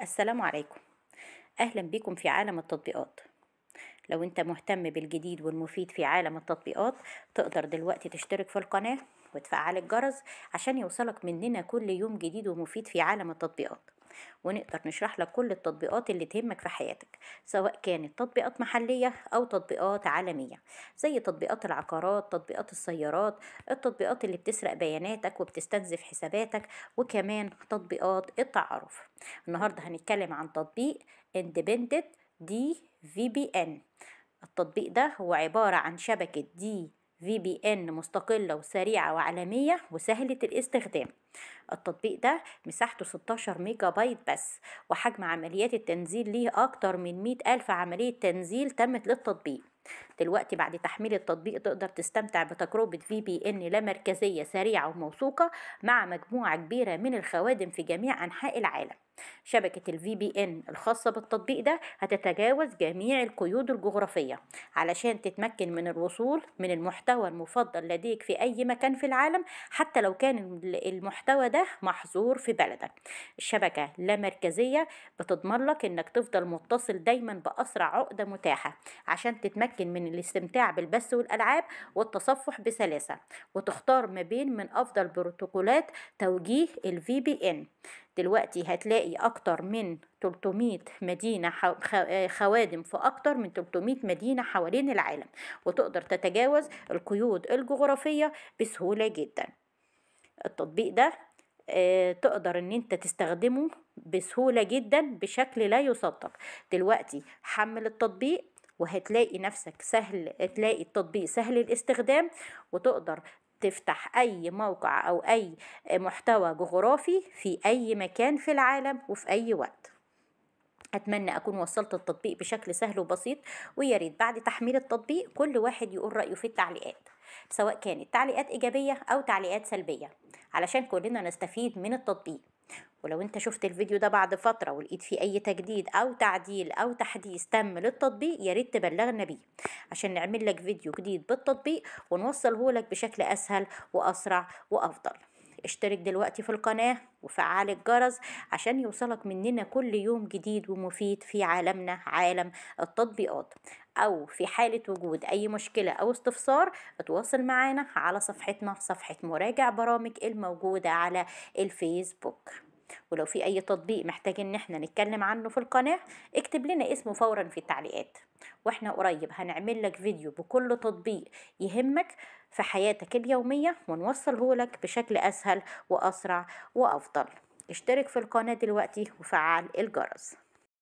السلام عليكم، أهلا بكم في عالم التطبيقات. لو أنت مهتم بالجديد والمفيد في عالم التطبيقات تقدر دلوقتي تشترك في القناة وتفعل الجرس عشان يوصلك مننا كل يوم جديد ومفيد في عالم التطبيقات، ونقدر نشرح لك كل التطبيقات اللي تهمك في حياتك، سواء كانت تطبيقات محلية أو تطبيقات عالمية زي تطبيقات العقارات، تطبيقات السيارات، التطبيقات اللي بتسرق بياناتك وبتستنزف حساباتك، وكمان تطبيقات التعارف. النهاردة هنتكلم عن تطبيق Independent DVPN. التطبيق ده هو عبارة عن شبكة DVPN مستقلة وسريعة وعالمية وسهلة الاستخدام. التطبيق ده مساحته 16 ميجا بايت بس، وحجم عمليات التنزيل ليه أكتر من 100,000 عملية تنزيل تمت للتطبيق. دلوقتي بعد تحميل التطبيق تقدر تستمتع بتجربة VPN لا مركزية سريعة وموثوقة مع مجموعة كبيرة من الخوادم في جميع أنحاء العالم. شبكة ال VPN الخاصة بالتطبيق ده هتتجاوز جميع القيود الجغرافية علشان تتمكن من الوصول من المحتوى المفضل لديك في أي مكان في العالم، حتى لو كان المحتوى ده محظور في بلدك. الشبكة لا مركزية بتضمن لك إنك تفضل متصل دايما بأسرع عقدة متاحة عشان تتمكن من الاستمتاع بالبث والألعاب والتصفح بسلاسة، وتختار ما بين من أفضل بروتوكولات توجيه ال VPN. دلوقتي هتلاقي أكتر من 300 مدينة خوادم في أكتر من 300 مدينة حوالين العالم، وتقدر تتجاوز القيود الجغرافية بسهولة جدا. التطبيق ده تقدر ان انت تستخدمه بسهولة جدا بشكل لا يصدق. دلوقتي حمل التطبيق وهتلاقي نفسك سهل، تلاقي التطبيق سهل الاستخدام، وتقدر تفتح أي موقع أو أي محتوى جغرافي في أي مكان في العالم وفي أي وقت. أتمنى أكون وصلت التطبيق بشكل سهل وبسيط، ويا ريت بعد تحميل التطبيق كل واحد يقول رأيه في التعليقات، سواء كانت تعليقات إيجابية أو تعليقات سلبية، علشان كلنا نستفيد من التطبيق. ولو انت شفت الفيديو ده بعد فترة ولقيت فيه اي تجديد او تعديل او تحديث تم للتطبيق، يا ريت تبلغنا بيه عشان نعمل لك فيديو جديد بالتطبيق ونوصله لك بشكل اسهل واسرع وافضل. اشترك دلوقتي في القناة وفعل الجرس عشان يوصلك مننا كل يوم جديد ومفيد في عالمنا، عالم التطبيقات. او في حالة وجود اي مشكلة او استفسار اتواصل معانا على صفحتنا، صفحة مراجع برامج الموجودة على الفيسبوك. ولو في اي تطبيق محتاج ان احنا نتكلم عنه في القناة اكتب لنا اسمه فورا في التعليقات، واحنا قريب هنعمل لك فيديو بكل تطبيق يهمك في حياتك اليومية ونوصله لك بشكل اسهل واسرع وافضل. اشترك في القناة دلوقتي وفعل الجرس.